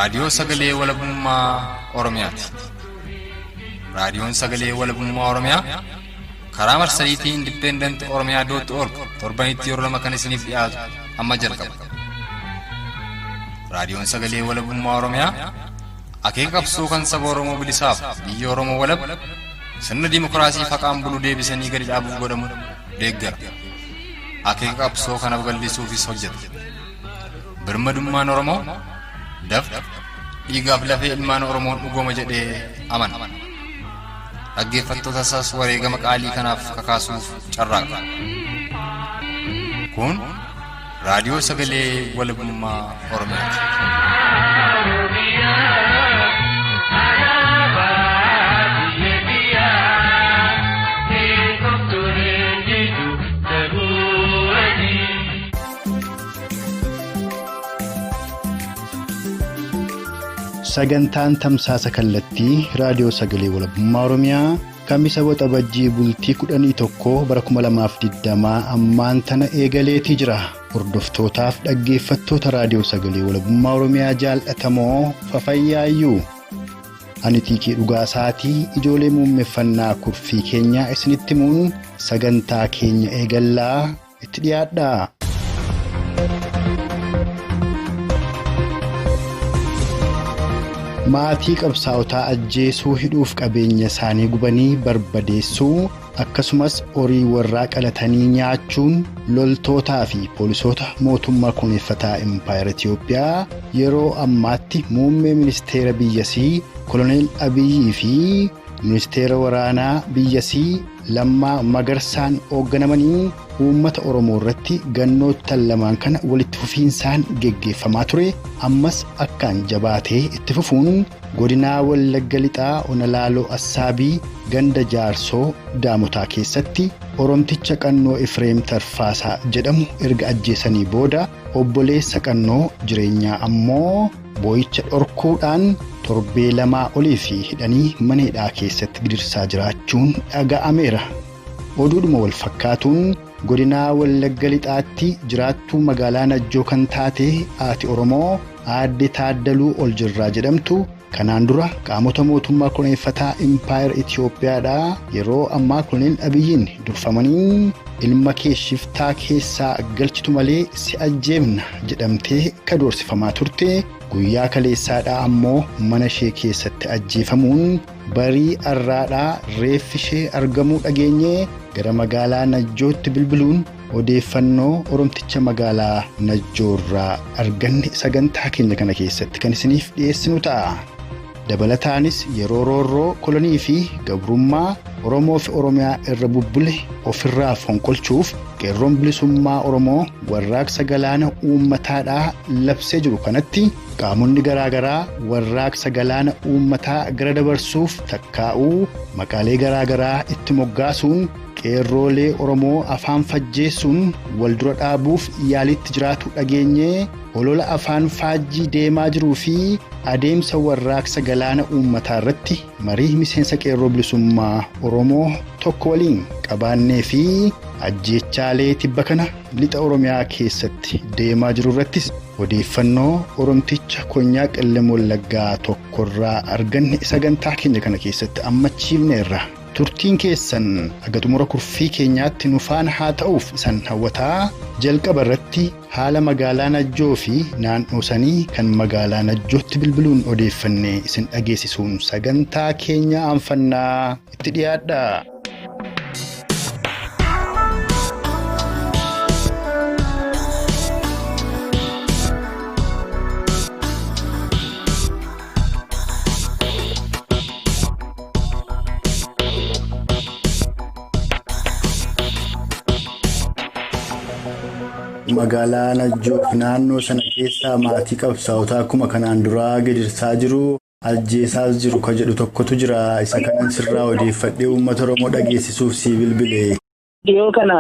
Raadiyoo Sagalee Walabummaa Oromiyaati. Raadiyoon Sagalee Walabummaa Oromiyaa karaa marsariitii Independent Oromiyaa dot org torbanitti yeroo lama kan isiniif dhiyaatu amma jalqaba. Raadiyoon Sagalee Walabummaa Oromiyaa akeeka qabsoo kan saba Oromoo bilisaaf biyya Oromoo walab sirna dimokiraasii faqaan bulu deebisanii gadi dhaabuuf godhamu deeggara. Akeeka qabsoo kana babal'isuufis hojjeta. Birmadummaan Oromoo dafqa dhiigaaf lafee ilmaan Oromoon dhugooma jedhee amana. Dhaggeeffattoota isaas wareegama qaalii kanaaf kakaasuuf carraaqa. Kun raadiyoo sagalee walabummaa Oromiyaati. Sagantaan tamsaasa kallattii raadiyoo sagalee walabummaa Oromiyaa Kamisa Waxabajjii bultii 11 bara 2020 ammaan tana eegaleetii jira. Hordoftootaaf dhaggeeffattoota raadiyoo sagalee walabummaa Oromiyaa jaallatamoo fafayyaayyuu. Ani Xiiqii Dhugaasaatii ijoolee muummeffannaa kurfii keenyaa isinitti himuun sagantaa keenya eegallaa itti dhiyaadha. Maatii qabsaa'otaa ajjeesuu hidhuuf qabeenya isaanii gubanii barbadeessuu akkasumas horii warraa qalatanii nyaachuun loltootaa fi poolisoota mootummaa kuneeffataa Impaayera Itiyoophiyaa yeroo ammaatti muummee ministeera biyyasii Koloneel Abiyyii fi ministeera waraanaa biyyasii Lammaa Magarsaan hoogganamanii uummata Oromoo irratti gannoottan lamaan kana walitti fufiinsaan geggeeffamaa ture ammas akkaan jabaatee itti fufuun godinaa Wallagga Lixaa Ona Laaloo Assaabii ganda Jaarsoo Daamotaa keessatti Oromticha Qannoo Ifreem Tarfaasaa jedhamu erga ajjeesanii booda obboleessa Qannoo Jireenyaa ammoo boo'icha dhorkuudhaan torbee lamaa oliif hidhanii mana hidhaa keessatti gidirsaa jiraachuun dhaga'ameera. Oduudhuma wal fakkaatuun godinaa Wallagga Lixaatti jiraattuu magaalaa Najjoo kan taate haati Oromoo aadde Taaddaluu Oljirraa jedhamtu kanaan dura qaamota mootummaa koloneeffataa Impaayera Itiyoophiyaadhaa yeroo ammaa Koloneel Abiyyiin durfamanii ilma kee shiftaa keessaa galchitu malee si ajjeefna jedhamtee ka doorsifamaa turte guyyaa kaleessaadhaa ammoo mana ishee keessatti ajjeefamuun barii arraadhaa reeffi ishee argamuu dhageenye gara magaalaa Najjootti bilbiluun odeeffannoo Oromticha magaalaa Najjoorraa arganne sagantaa keenya kana keessatti kan isiniif dhiyeessinu ta'a. Dabalataanis yeroo roorroo kolonii fi gabrummaa Oromoo fi Oromiyaa irra bubbule ofirraa fonqolchuuf qeerroon bilisummaa Oromoo warraaqsa galaana uummataadhaa labsee jiru kanatti qaamonni garaagaraa warraaqsa galaana uummataa gara dabarsuuf takkaa'uu maqaalee garaagaraa itti moggaasuun qeerroolee Oromoo afaan fajjeessuun wal dura dhaabuuf yaalitti jiraatu dhageenyee olola afaan faajjii deemaa jiruu fi adeemsa warraaqsa galaana uummataa irratti marii miseensa qeerroo bilisummaa Oromoo tokko waliin qabaannee fi ajjeechaalee tibba kana lixa Oromiyaa keessatti deemaa jiru irrattis odeeffannoo Oromticha Konyaa Qellem Wallaggaa tokkorraa arganne sagantaa keenya kana keessatti ammachiifneerra. Turtiin keessan haga xumura kurfii keenyaatti nu faana haa ta'uuf isan hawwataa jalqaba irratti haala magaalaa Najjoo fi naannoo sanii kan magaalaa Najjootti bilbiluun odeeffanne isin dhageessisuun sagantaa keenya aanfannaa itti dhiyaadha. Magaalaa Najjoo fi naannoo sana keessaa maatii qabsaa'otaa akkuma kanaan duraa gidirsaa jiru ajjeesaas jiru ka jedhu tokkotu jira. Isa kanan sirraa odeeffadhee uummata Oromoo dhageessisuuf sii bilbile. Dhiyoo kana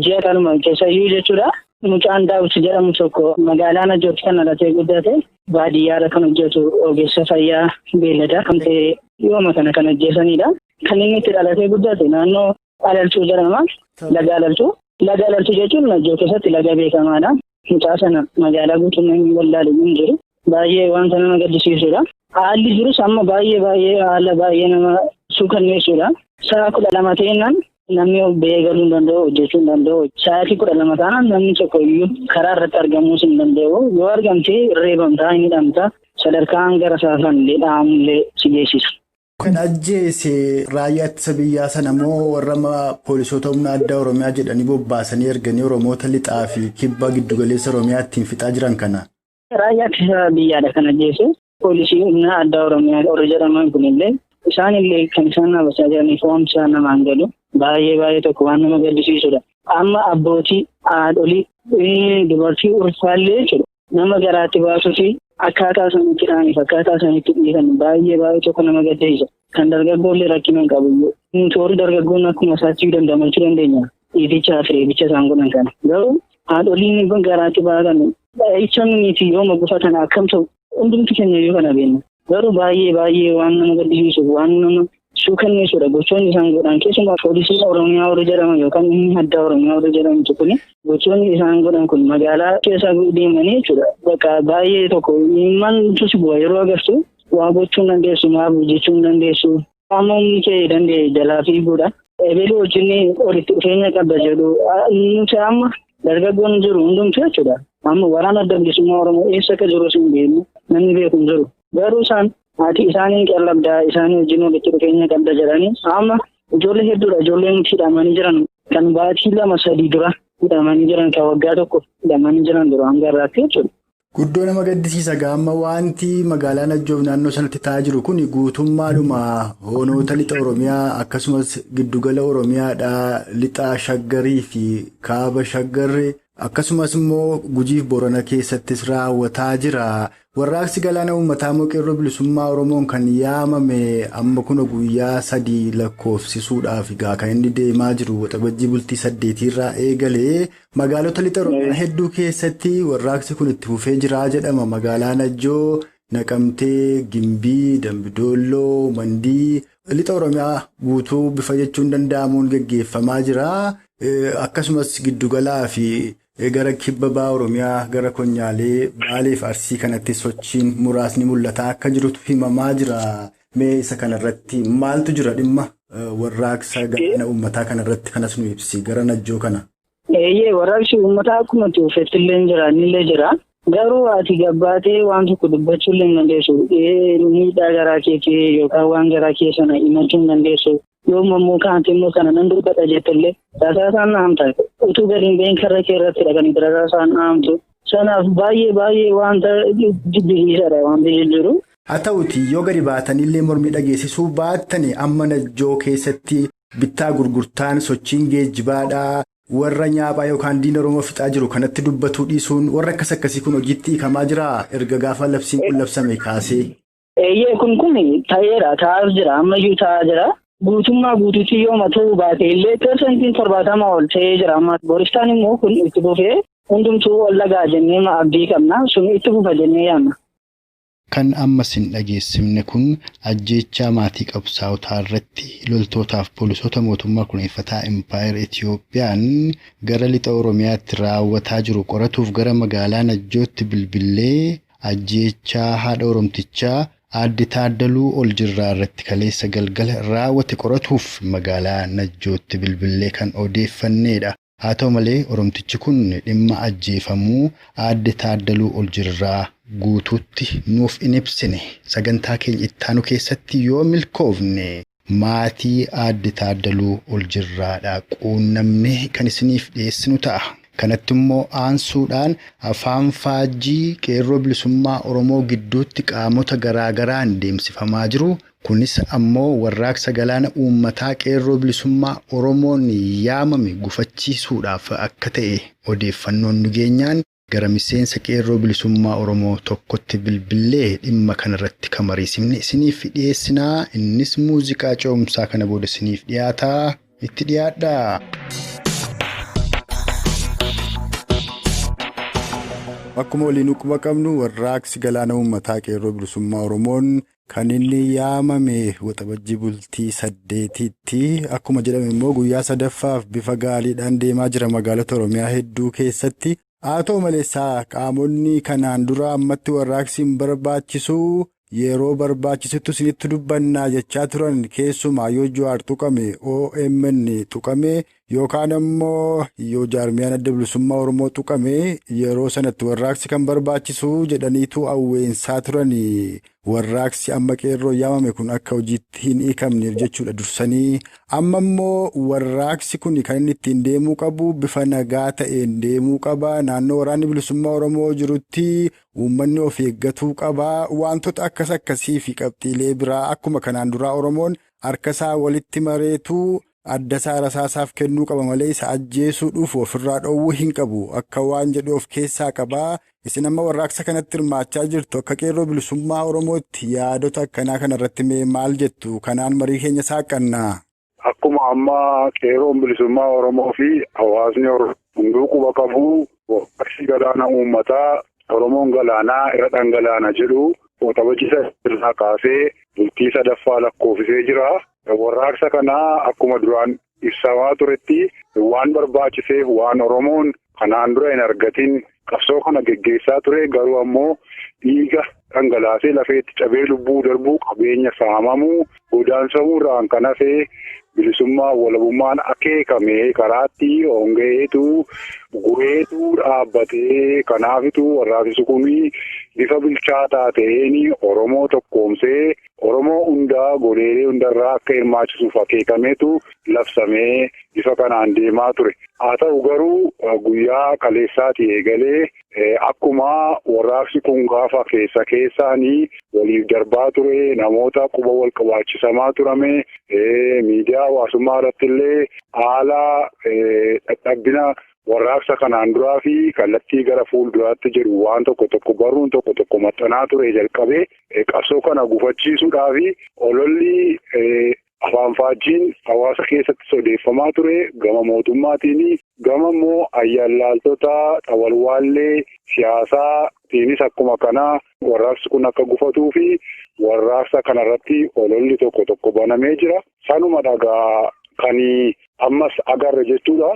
ji'a kanuma keessayyuu jechuudha. Mucaan Daawit jedhamu tokko magaalaa Najjootti kan dhalatee guddate baadiyyaarra kan hojjetu ogeessa fayyaa beelladaa kan ta'e dhiyooma kana kan ajjeesanidha. Kan inni itti dhalatee guddate naannoo Alaltuu jedhama. Laga Alaltuu. Laga Alaltuu jechuun Najjoo keessatti laga beekamaadha. Mucaa sana magaalaa guutummaa inni wallaalu hin jiru. Baay'ee wanta nama gaddisiisudha. Haalli jirus amma baay'ee baay'ee haala baay'ee nama suukanneessudha. Sa'a 12 ta'ennaan namni ba'ee galuu hin danda'u, hojjechuu hin danda'u. Sa'aatii 12 taanaan namni tokko iyyuu karaa irratti argamuus hin danda'u. Yoo argamte reebamtaa, hin hidhamta. Sadarkaan gara saafaan illee dhahamullee si geessisa. Kan ajjeese raayyaa ittisa biyyaa sana moo warra poolisoota humna addaa Oromiyaa jedhanii bobbaasanii erganii Oromoota lixaa fi kibba giddugaleessa Oromiyaa ittiin fixaa jiran kana? Raayyaa ittisa biyyaadha kan ajjeese. Poolisii humna addaa Oromiyaa warri jedhaman kunillee isaanillee kan isaan dhaabachaa jiraniif fo'umsa namaan galu baay'ee baay'ee tokko waan nama gaddisiisudha. Amma abbootii, haadholii, dubartii ulfaallee jechuudha. Nama garaatti baasuu fi akkaataa sanitti dhaaniif akkaataa sanitti dhiisan baay'ee baay'ee tokko nama gaddisiisa. Kan dargaggoollee rakkina hin qabu. Nuti warri dargaggoon akkuma isaatti dandamachuu dandeenya. Dhiitichaa fi reebicha isaan godhan kana. Garuu haadholiin garaatti baatan dhahicha miti yooma gufatan akkam ta'u hundumti keenya iyyuu kana beekna. Garuu baay'ee baay'ee waan nama gaddisiisu waan nama suukanneessudha. Gochoonni isaan godhan keessumaa poolisii Oromiyaa warri jedhaman yookaan inni addaa Oromiyaa warri jedhamtu kun gochoonni isaan godhan kun magaalaa keessa deemanii jechuudha. Bakka baay'ee tokko immantu si bu'a yeroo agartu waa gochuu hin dandeessu, maaf hojjechuu hin dandeessu. Amma humni kee danda'e jalaa fiiguudha. Ebeelii wajjin walitti dhufeenya qabda jedhu nuti amma dargaggoon jiru hundumtu jechuudha. Amma waraana adda bilisummaa Oromoo eessa akka jirus hin beeknu, namni beeku hin jiru. Garuu isaan haati isaanii qallabdaa isaanii wajjin walitti dhufeenya qabda jedhanii amma ijoollee hedduudha. Ijoolleen hidhamanii jiran kan baatii 2-3 dura hidhamanii jiran kan waggaa 1 hidhamanii jiran dura hanga irraatti jechuudha. Guddoo nama gaddisiisa gaama wanti magaalaa Najjoof naannoo sanatti ta'aa jiru kun guutummaadhuma honoota lixa Oromiyaa akkasumas giddugala Oromiyaadhaa lixa Shaggarii fi kaaba Shaggarri akkasumas immoo Gujiif Borana keessattis raawwataa jira. Warraaqsi galaana uummataa Qeerroo Bilisummaa Oromoon kan yaamame amma kun guyyaa 3 lakkoofsisuudhaaf egaa kan inni deemaa jiru waxabajjii bultii 8 irraa eegalee magaalota lixa Oromiyaa hedduu keessatti warraaqsi kun itti fufee jira jedhama. Magaalaa Najjoo, Naqamtee, Gimbii, Dambidolloo, Mandii lixa Oromiyaa guutuu bifa jechuun danda'amuun geggeeffamaa jira. Akkasumas giddugalaa fi gara kibba ba'a Oromiyaa gara Konyaalee, Baalee fi Arsii kanatti sochiin muraasni mul'ataa akka jirutu himamaa jira. Mee isa kanarratti maaltu jira dhimma warraaqsa galaana uummataa kanarratti kanas nu ibsi gara Najjoo kana? Eeyyee, warraaqsi uummataa akkuma tuufetti illee jira, innillee jira. Garuu ati gabbaatee waan tokko dubbachuu illee hin dandeessu. Miidhaa garaa keetii yookaan waan garaa kee sana himachuu hin dandeessu. Yoo immoo kaanti immoo kana nan dubbadha jettellee rasaasaan dhaamta. Utuu gadi hin bahin karra kee irratti dhaqanii rasaasaan dhaamtu. Sanaaf baay'ee baay'ee wanta jibbisiisaadha wanti jiru. Haa ta'uutii yoo gadi baatanillee mormii dhageessisuu baattanii amma Najjoo keessatti bittaa gurgurtaan sochiin geejjibaadhaa. Warra nyaaphaa yookaan diina Oromoo fixaa jiru kanatti dubbatuu dhiisuun warra akkas akkasii kun hojiitti hiikamaa jira erga gaafa labsiin kun labsame kaasee. Eeyyee kun ta'eera, ta'aa jira, ammayyuu ta'aa jira. Guutummaa guutuutti yooma ta'uu baate illee 70% ol ta'ee jira. Amma Boristaan immoo kun itti fufee hundumtuu ol dhagaa jennee abdii qabna, sun itti fufa jennee yaadna. Kan ammas hin dhageessifne kun ajjeechaa maatii qabsaa'otaa irratti loltootaaf poolisoota mootummaa kunuunfataa Impaayer Itiyoophiyaan gara lixa Oromiyaatti raawwataa jiru qoratuuf gara magaalaa Najjootti bilbilee ajjeechaa haadha Oromtichaa Aadde Taaddaluu Oljirraa irratti kaleessa galgala raawwate qoratuuf magaalaa Najjootti bilbilee kan odeeffannedha. Haa ta'u malee Oromtichi kun dhimma ajjeefamuu Aadde Taaddaluu Oljirraa guutuutti nuuf hin ibsine. Sagantaa keenya ittaanu keessatti yoo milkoofne maatii Aadde Taaddaluu Oljirraadhaa quunnamnee kan isiniif dhiyeessinu ta'a. Kanatti immoo aansuudhaan afaan faajjii Qeerroo Bilisummaa Oromoo gidduutti qaamota garaagaraan deemsifamaa jiru. Kunis ammoo warraaqsa galaana uummataa Qeerroo Bilisummaa Oromoon yaamame gufachiisuudhaaf akka ta'e odeeffannoon nu geenyaan gara miseensa Qeerroo Bilisummaa Oromoo tokkotti bilbilee dhimma kanarratti kan mariisifne isiniif dhiyeessinaa. Innis muuziqaa ce'umsaa kana booda isiniif dhiyaataa. Itti dhiyaadhaa. Akkuma waliin quba qabnu warraaqsi galaana uummataa Qeerroo Bilisummaa Oromoon kan inni yaamame waxabajjii bultii 8tti akkuma jedhame immoo guyyaa 3ffaaf bifa gaariidhaan deemaa jira magaalota Oromiyaa hedduu keessatti. Haa ta'u malees qaamonni kanaan dura ammatti warraaqsi hin barbaachisu yeroo barbaachisutti isinitti dubbannaa jechaa turan keessumaa yoo Jawaar tuqame OMN tuqame yookaan ammoo yoo jaarmiyaan adda bilisummaa Oromoo tuqame yeroo sanatti warraaqsi kan barbaachisu jedhaniitu awweensaa turan. Warraaqsi amma qeerroo yaamame kun akka hojiitti hin hiikamneef jechuudha dursanii. Amma immoo warraaqsi kun kan inni ittiin deemuu qabu bifa nagaa ta'een deemuu qaba. Naannoo waraanni bilisummaa Oromoo jirutti uummanni of eeggatuu qaba. Wantoota akkas akkasii fi qabxiilee biraa akkuma kanaan duraa Oromoon harkasaa walitti mareetu adda isaa rasaasaaf kennuu qaba malee isa ajjeesuu dhufu ofirraa dhoowwuu hin qabu. Akka waan jedhu of keessaa qabaa. Isin amma warraaqsa kanatti hirmaachaa jirtu akka qeerroo bilisummaa Oromootti yaadota akkanaa kanarratti mee maal jettu? Kanaan marii keenya saaqannaa. Akkuma amma qeerroon bilisummaa Oromoo fi hawaasni Oromoo hunduu quba qabu warraaqsi galaana uummataa Oromoon galaanaa irra dhangalaana jedhu taphachiisa irraa kaasee bultii sadaffaa lakkoofisee jira. Warraaqsa kanaa akkuma duraan ibsamaa turetti waan barbaachiseef waan Oromoon kanaan dura hin argatin qabsoo kana geggeessaa ture garuu ammoo dhiiga dhangalaasee lafeetti cabee lubbuu darbuu qabeenya saamamuu godaansamuurraan kan hafee bilisummaa walabummaan akeekame karaatti hongeetu gureetu dhaabbatee kanaafitu warraaqsi kun bifa bilchaataa ta'een Oromoo tokkoomsee Oromoo hundaa goleelee hundarraa akka hirmaachisuuf akeekameetu labsamee bifa kanaan deemaa ture. Haa ta'u garuu guyyaa kaleessaatii eegalee akkuma warraaqsi kun gaafa keessa keessaanii waliif darbaa ture namoota quba wal qabaachisamaa turame miidiyaa hawaasummaa irratti illee haala dadhabina warraaqsa kanaan duraa fi kallattii gara fuulduraatti jedhu waan tokko tokko barruun tokko tokko maxxanaa ture jalqabee qabsoo kana gufachiisuudhaa fi ololli afaan faajjiin hawaasa keessatti sodeeffamaa ture gama mootummaatiin gama immoo ayyaanlaaltota xawalwaallee siyaasaatiinis akkuma kanaa warraaqsi kun akka gufatuu fi warraaqsa kanarratti ololli tokko tokko banamee jira. Sanuma dhagaa kan ammas agarre jechuudha.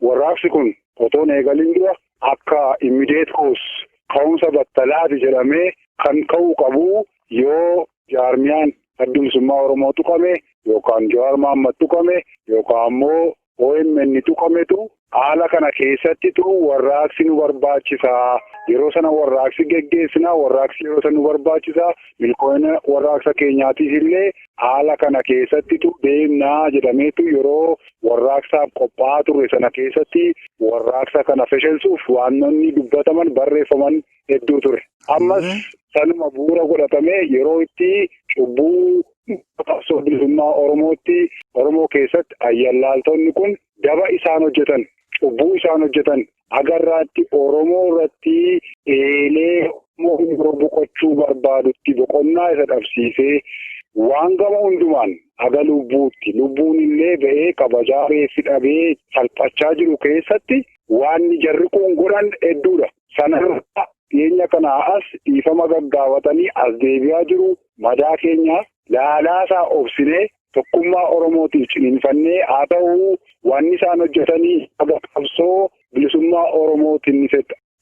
Warraaqsi kun otoon eegaliin dura akka immediate cause ka'umsa battalaati jedhamee kan ka'uu qabu yoo jaarmiyaan adda bilisummaa Oromoo tuqame yookaan Jawaar Mohaammed tuqame yookaan ammoo OMN tuqametu haala kana keessattitu warraaqsi nu barbaachisaa. Yeroo sana warraaqsi geggeessinaa, warraaqsi yeroo sana nu barbaachisaa. Milkoomina warraaqsa keenyaatiif illee haala kana keessattitu deemnaa jedhameetu yeroo warraaqsaaf qophaa'aa turre sana keessatti warraaqsa kana feshelsuuf waanonni dubbataman barreeffaman hedduu ture. Ammas sanuma bu'uura godhatamee yeroo itti cubbuu qabsoo bilisummaa Oromootti Oromoo keessatti ayyaanlaaltonni kun daba isaan hojjetan, cubbuu isaan hojjetan agarraatti Oromoo irratti eelee Oromoo boqochuu barbaadutti boqonnaa isa dhabsiisee waan gama hundumaan aga lubbuutti lubbuun illee ba'ee kabajaa reeffi dhabee salphachaa jiru keessatti waan jarri kun godhan hedduudha. Sanarraa dhiyeenya kanaa as dhiifama gaggaafatanii as deebi'aa jiru. Madaa keenya laalaasaa obsinee tokkummaa Oromootiif ciniinfannee haa ta'u wanni isaan hojjetanii aga qabsoo bilisummaa Oromootiin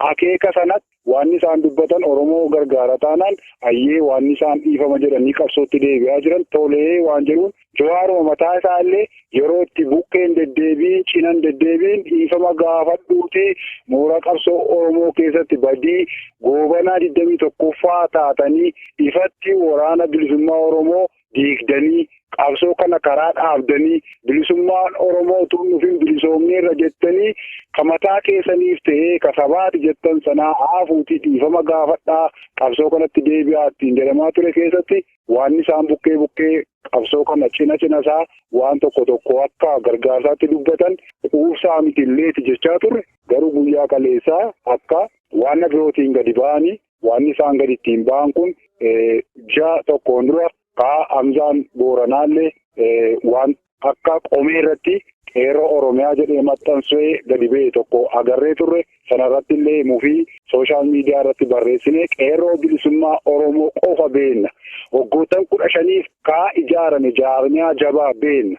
akeeka sanatti waan isaan dubbatan Oromoo gargaara taanaan ayyee waan isaan dhiifama jedhanii qabsootti deebi'aa jiran tolee waan jedhuun Jawaaruma mataa isaa illee yeroo itti buqqeen deddeebiin cinan deddeebiin dhiifama gaafadhuuti mooraa qabsoo Oromoo keessatti badii goobanaa 21ffaa taatanii ifatti waraana bilisummaa Oromoo diigdanii qabsoo kana karaa dhaabdanii bilisummaan Oromoo utuu nuuf hin bilisoomneerra jettanii ka mataa keessaniif ta'ee ka sabaati jettan sanaa haafuutii dhiifama gaafadhaa qabsoo kanatti deebi'aa ittiin jedhamaa ture keessatti waan isaan bukkee bukkee qabsoo kana cina cina isaa waan tokko tokko akka gargaarsaatti dubbatan quubsaa miti illeeti jechaa turre garuu guyyaa kaleessaa akka waan birootiin gadi ba'anii waan isaan gadi ittiin ba'an kun ji'a tokkoon dura kaa Hamzaan Booranaallee waan akka qomee irratti qeerroo Oromiyaa jedhee maxxansee gadi ba'e tokko agarree turre sanarratti illee mufii sooshaal miidiyaa irratti barreessine qeerroo bilisummaa Oromoo qofa beenna. Waggoottan 15 kaa ijaarame jaarmiyaa jabaa beenna.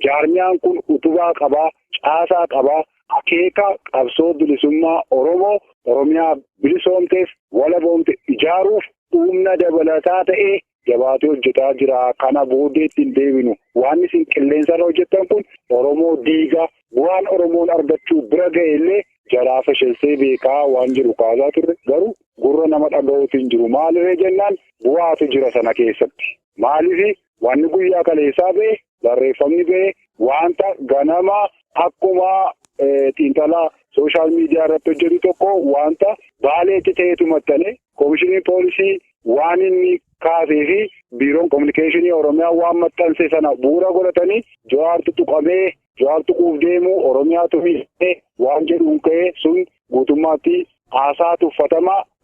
Jaarmiyaan kun utubaa qabaa, caasaa qabaa, Akeeka qabsoo bilisummaa Oromoo Oromiyaa bilisoomteef walaboomte ijaaruuf humna dabalataa ta'ee jabaatee hojjetaa jira. Kana booddee ittiin deebinu. Waan isin qilleensarra hojjettan kun Oromoo diigaa bu'aan Oromoon argachuu bira ga'e illee jalaa fashilsee beekaa waan jiru kaasaa turre garuu gurra nama dhaga'uutiin jiru. Maalirree jennaan bu'aatu jira sana keessatti. Maaliif wanni guyyaa kaleessaa ba'e barreeffamni ba'e wanta ganama akkuma xiinxalaa sooshaal miidiyaa irratti hojjetu tokko wanta Baaleetti ta'etu maxxane koomishiniin poolisii waan inni kaasee fi biiroon kominikeeshinii Oromiyaa waan maxxanse sana bu'uura godhatanii Jawaartu tuqamee Jawaar tuquuf deemu Oromiyaatu miidhee waan jedhuun ka'ee sun guutummaatti haasaa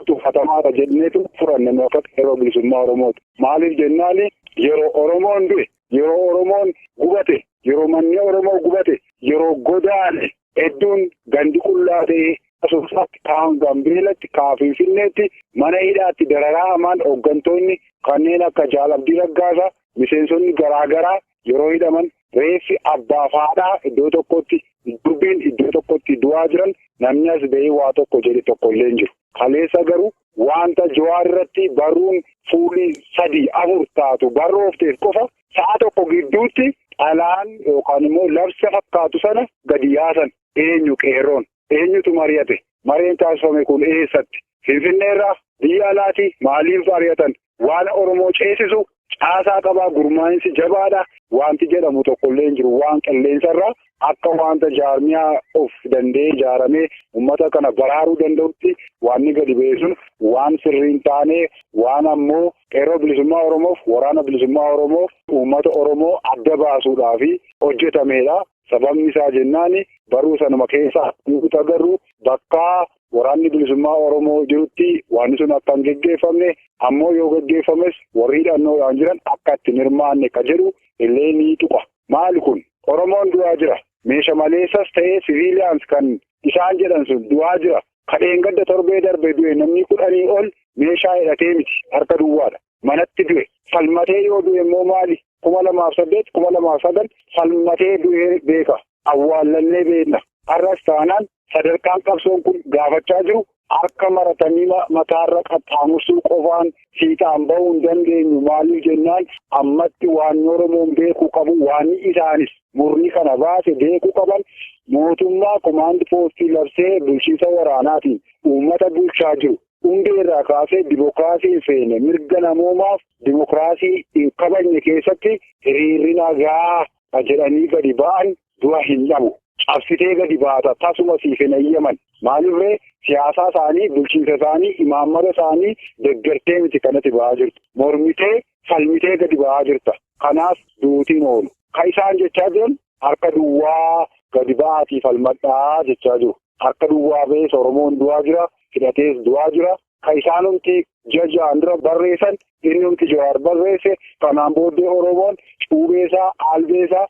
tuffatamaadha jenneetu furanne akka qeerroo bilisummaa Oromooti. Maaliif jennaan yeroo Oromoon du'e, yeroo Oromoon gubate, yeroo manni Oromoo gubate, yeroo godaane hedduun gandi qullaa ta'ee Asoosaatti, kaan Gambeelatti, kaan Finfinneetti mana hidhaatti dararaa hamaan hooggantoonni kanneen akka Jaal Abdii Raggaasaa miseensonni garaagaraa yeroo hidhaman reeffi abbaa fi haadhaa iddoo tokkotti durbiin iddoo tokkotti du'aa jiran namni as ba'ee waa tokko jedhe tokko illee hin jiru. Kaleessa garuu wanta Jawaar irratti barruun fuulii 3 4 taatu barroofteef qofa sa'a tokko gidduutti xalaan yookaan immoo labsa fakkaatu sana gadi yaasan eenyu qeerroon eenyutu mari'ate mareen taasifame kun eessatti Finfinneerraa biyya alaatii maaliif mari'atan waan Oromoo ceesisu caasaa qabaa gurmaa'insi jabaadha wanti jedhamu tokkollee hin jiru waan qilleensarraa akka wanta jaarmiyaa of danda'ee ijaaramee uummata kana baraaruu danda'utti wanni gadi ba'e sun waan sirrii hin taane waan ammoo qeerroo bilisummaa Oromoof waraana bilisummaa Oromoof uummata Oromoo adda baasuudhaaf hojjetamedha. Sababni isaa jennaan baruu sanuma keessaa nuti agarru bakka waraanni bilisummaa Oromoo jirutti wanni sun akka hin geggeeffamne ammoo yoo geggeeffames warri hidhannoodhaan jiran akka itti hirmaanne ka jedhu illee ni tuqa. Maali kun Oromoon du'aa jira. Meeshaa maleessas ta'ee siviiliyaans kan isaan jedhan sun du'aa jira. Kadheen gadda torbee darbe du'e namni 10 ol meeshaa hidhatee miti harka duwwaadha. Manatti du'e. Falmatee yoo du'e immoo maali? 2008 2009 falmatee du'ee beeka. Awwaallannee beekna. Har'as taanaan sadarkaan qabsoon kun gaafachaa jiru harka maratanii mataarra qaxxaamursuu qofaan fiixaan bahuu hin dandeenyu. Maaliif jennaan ammatti waan Oromoon beekuu qabu waan isaanis murni kana baase beekuu qaban mootummaa komaand poostii labsee bulchiinsa waraanaatiin uummata bulchaa jiru. Hundee irraa kaasee dimokiraasii hin feene mirga namoomaaf dimokiraasii hin kabajne keessatti hiriirri nagaa jedhanii gadi ba'an du'a hin dhabu. Cabsitee gadi baata tasuma siif hin eeyyaman. Maalirree siyaasaa isaanii, bulchiinsa isaanii, imaammata isaanii deeggartee miti kanatti ba'aa jirtu. Mormitee falmitee gadi ba'aa jirta. Kanaaf duutiin oolu. Kan isaan jechaa jiran harka duwwaa gadi ba'aatii falmadhaa jechaa jiru. Harka duwwaa ba'ees Oromoon du'aa jira. Hidhatees du'aa jira. Kan isaan humti jajaan dura barreessan inni humti Jawaar barreesse kanaan booddee Oromoon cuubeesaa, albeesaa,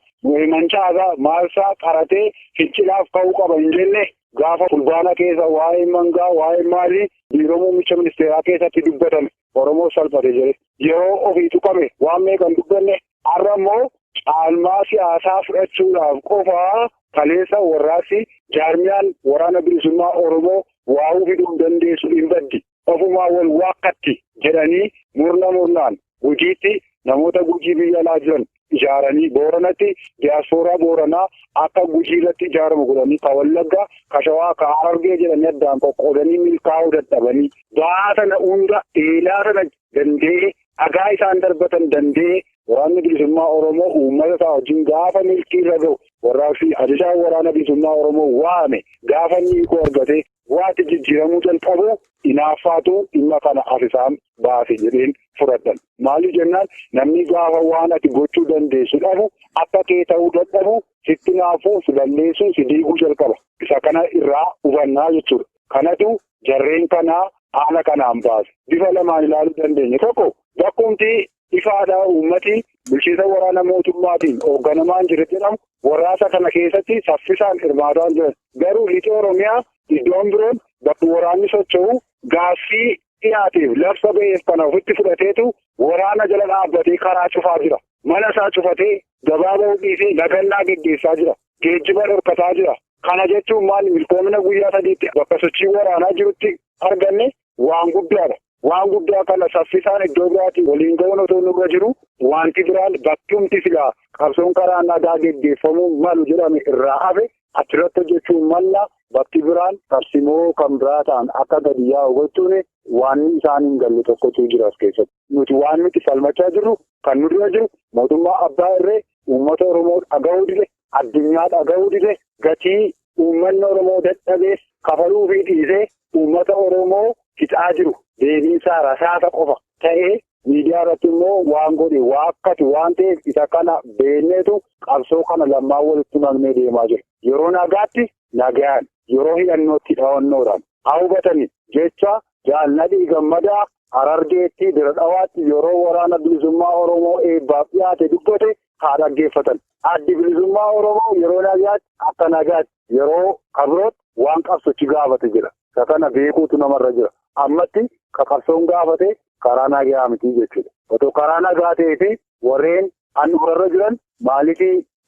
mancaasaa, maalsaa qaratee fincilaaf ka'uu qaba hin jenne gaafa fulbaana keessa waa'ee mangaa, waa'ee maalii biiroo muummicha ministeeraa keessatti dubbatame Oromoo salphate jedhe. Yeroo ofii tuqame waan meeqa hin dubbanne har'a immoo caalmaa siyaasaa fudhachuudhaaf qofaa kaleessa warraaqsi jaarmiyaan waraana bilisummaa Oromoo waa'uu fiduu hin dandeessu hin baddi. Ofumaa wal waakkatti jedhanii murna murnaan Gujiitti namoota Gujii biyya alaa jiran ijaaranii Booranatti diyaaspooraa Booranaa akka Gujii irratti ijaaramu godhanii ka Wallaggaa, ka Shawaa, ka Harargee jedhanii addaan qoqqoodanii milkaa'uu dadhabanii ba'aa sana hunda eelaa sana danda'ee dhagaa isaan darbatan danda'ee waraanni bilisummaa Oromoo uummata isaa wajjin gaafa milkii irra ga'u warraaqsi ajajaan waraana bilisummaa Oromoo waame gaafa inni hiikoo argate waati jijjiiramuu jalqabu inaaffaatu dhimma kana as isaan baase jedheen fudhadhan. Maaliif jennaan namni gaafa waan ati gochuu dandeessu dhabu akka kee ta'uu dadhabu sitti naafuu si balleessuu si diiguu jalqaba. Isa kana irraa hubannaa jechuudha. Kanatu jarreen kanaa haala kanaan baase. Bifa lamaan ilaaluu dandeenya. Tokko bakkumti ifaadhaa uummati bulchiinsa waraana mootummaatiin hoogganamaan jiru jedhamu warraasa kana keessatti saffisaan hirmaataa jiran. Garuu lixa Oromiyaa iddoon biroon bakki waraanni socho'u gaaffii dhiyaateef labsa ba'eef kana ofitti fudhateetu waraana jala dhaabbatee karaa cufaa jira. Mana isaa cufatee gabaa ba'uu dhiisee nagannaa geggeessaa jira. Geejjiba dhorkataa jira. Kana jechuun maali? Milkoomina guyyaa 3tti bakka sochii waraanaa jirutti arganne waan guddaadha. Waan guddaa kana saffisaan iddoo biraatii waliin ga'uun otoo nurra jiru wanti biraan bakkumti silaa qabsoon karaa nagaa geggeeffamuu malu jedhame irraa hafe achirratti hojjechuun malla bakki biraan tarsimoo kan biraa ta'an akka gadi yaa'u gochuun waan isaan hin galle tokkotu jira as keessatti. Nuti waan nuti falmachaa jirru kan nurra jiru mootummaa abbaa irree uummata Oromoo dhaga'uu dide, addunyaa dhaga'uu dide, gatii uummanni Oromoo dadhabee kafaluu fi dhiisee uummata Oromoo fixaa jiru. Deebiinsaa rasaasa qofa ta'ee miidiyaa irratti immoo waan godhe waakkatu waan ta'eef isa kana beekneetu qabsoo kana lammaan walitti maknee deemaa jira. Yeroo nagaatti nagaan, yeroo hidhannootti dhawannoodhaan haa hubatani jecha Jaalladhii Gammadaa Harargeetti Dirree Dhawaatti yeroo waraana bilisummaa Oromoo eebbaaf dhiyaate dubbate haa dhaggeeffatan. Addi bilisummaa Oromoo yeroo nagaatti akka nagaatti yeroo kabirootti waan qabsochi gaafate jira. Isa kana beekuutu namarra jira. Ammatti qabsoon gaafate karaa nagaa miti jechuudha. Otoo karaa nagaa ta'ee fi warreen handhuurarra jiran maaliif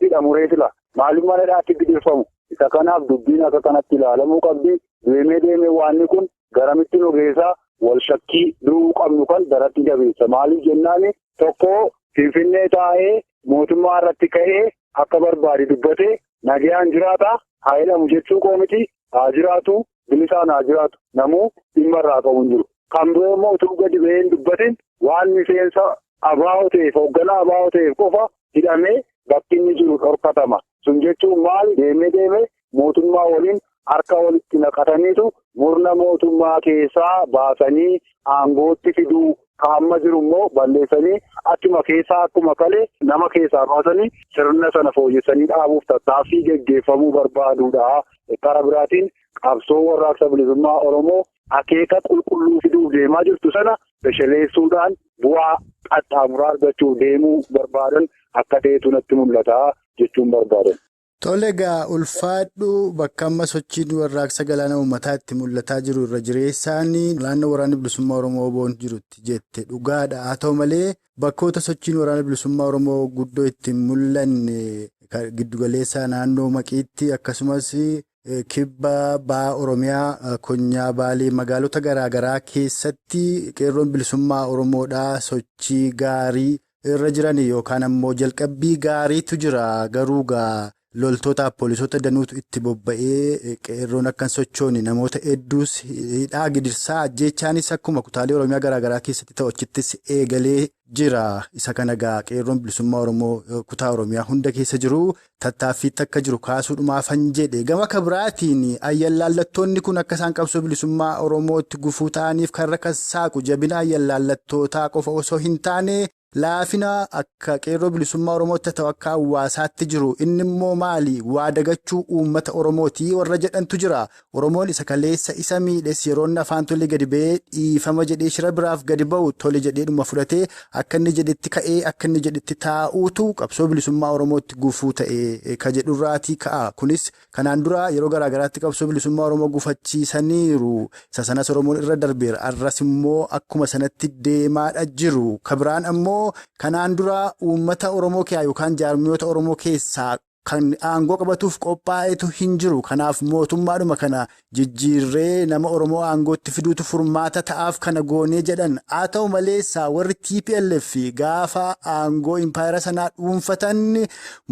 hidhamuree sila? Maaliif mana hidhaatti gidirfamu? Isa kanaaf dubbiin akka kanatti ilaalamuu qabdi. Deemee deemee waanni kun garamitti nu geessaa wal shakkii du'uu qabnu kan daratti jabeessa. Maaliif jennaan tokko Finfinnee taa'ee mootummaa irratti ka'ee akka barbaade dubbatee nagaan jiraata haa hidhamu jechuu koo miti haa jiraatu. Bilisaan haa jiraatu namuu dhimma irraa qabu hin jiru. Kan biroo immoo utuu gadi ba'ee hin dubbatin waan miseensa abaa'oo ta'eef hoogganaa abaa'oo ta'eef qofa hidhamee bakki inni jiru dhorkatama. Sun jechuun maali? Deemee deemee mootummaa waliin harka walitti naqataniitu murna mootummaa keessaa baasanii aangootti fiduu amma jiru immoo balleessanii achuma keessaa akkuma kalee nama keessaa baasanii sirna sana fooyyessanii dhaabuuf tattaaffii geggeeffamuu barbaaduudha. Karaa biraatiin qabsoo warraaqsa bilisummaa Oromoo akeeka qulqulluu fiduuf deemaa jirtu sana fashaleessuudhaan bu'aa qaxxaamuraa argachuuf deemuu barbaadan akka ta'etu natti mul'ata jechuun barbaadan. Tole egaa ulfaadhu bakka amma sochiin warraaqsa galaana uummataa itti mul'ataa jiru irra jireessaan naannoo waraanni bilisummaa Oromoo boon jirutti jette dhugaadha. Haa ta'u malee bakkoota sochiin waraana bilisummaa Oromoo guddoo itti mul'anne giddugaleessaa naannoo Maqiitti akkasumas kibba ba'a Oromiyaa Konyaa Baalee magaalota garaagaraa keessatti qeerroon bilisummaa Oromoodhaa sochii gaarii irra jiran yookaan ammoo jalqabbii gaariitu jira garuu gaa. Loltootaaf poolisoota danuutu itti bobba'ee qeerroon akkan sochoone namoota hedduus hidhaa gidirsaa ajjeechaanis akkuma kutaalee Oromiyaa garaagaraa keessatti ta'u achittis eegalee jira. Isa kana egaa qeerroon bilisummaa Oromoo kutaa Oromiyaa hunda keessa jiru tattaaffiitti akka jiru kaasuudhumaafan jedhe. Gama kabiraatiin ayyallaallattoonni kun akka isaan qabsoo bilisummaa Oromootti gufuu ta'aniif karra kan saaqu jabina ayyallallattootaa qofa osoo hin taane. Laafina akka qeerroo bilisummaa Oromootti ta'u akka hawaasaatti jiru inni immoo maali? Waa dagachuu uummata Oromootii warra jedhantu jira. Oromoon isa kaleessa isa miidhes yeroo inni afaan tole gadi ba'ee dhiifama jedhee shira biraaf gadi ba'u tole jedheedhuma fudhatee akka inni jedhetti ka'ee akka inni jedhetti taa'uutu qabsoo bilisummaa Oromootti gufuu ta'e ka jedhurraatii ka'a. Kunis kanaan dura yeroo garaagaraatti qabsoo bilisummaa Oromoo gufachiisaniiru. Isa sanas Oromoon irra darbeera. Arras immoo akkuma sanatti deemaadha jiru. Kabiraan ammoo Kanaan dura uummata Oromoo keessaa yookaan jaarmiyoota Oromoo keessaa kan aangoo qabatuuf qophaa'etu hin jiru. Kanaaf mootummaadhuma kana jijjiirree nama Oromoo aangootti fiduutu furmaata ta'aaf kana goonee jedhan. Haa ta'u malees warri TPLF gaafa aangoo impaayera sanaa dhuunfatan